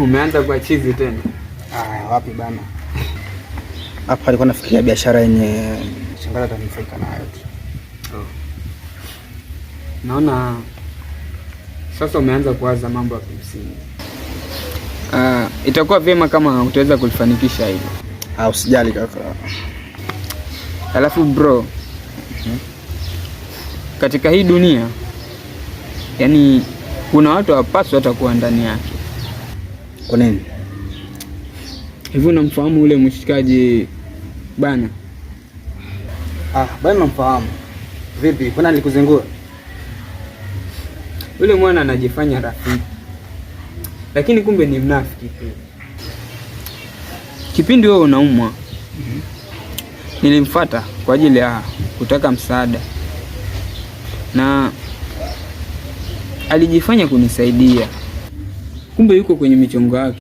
Umeanza kwa chizi tena? Ah, wapi bana. Hapa alikuwa nafikiria biashara yenye shangazi atanufaika nayo tu. Oh. Naona sasa umeanza kuwaza mambo ya kimsingi. Itakuwa vyema kama utaweza kulifanikisha hilo. Ah, usijali kaka. Alafu bro, katika hii dunia yani kuna watu hawapaswi hata kuwa ndani yake. Kwa nini? Hivi unamfahamu ule mshikaji bana? Ah, bana namfahamu. Vipi, mbona nilikuzingua? Yule mwana anajifanya rafiki, lakini kumbe ni mnafiki tu. Kipindi wewe unaumwa, nilimfuata kwa ajili ya kutaka msaada na alijifanya kunisaidia, kumbe yuko kwenye michongo yake.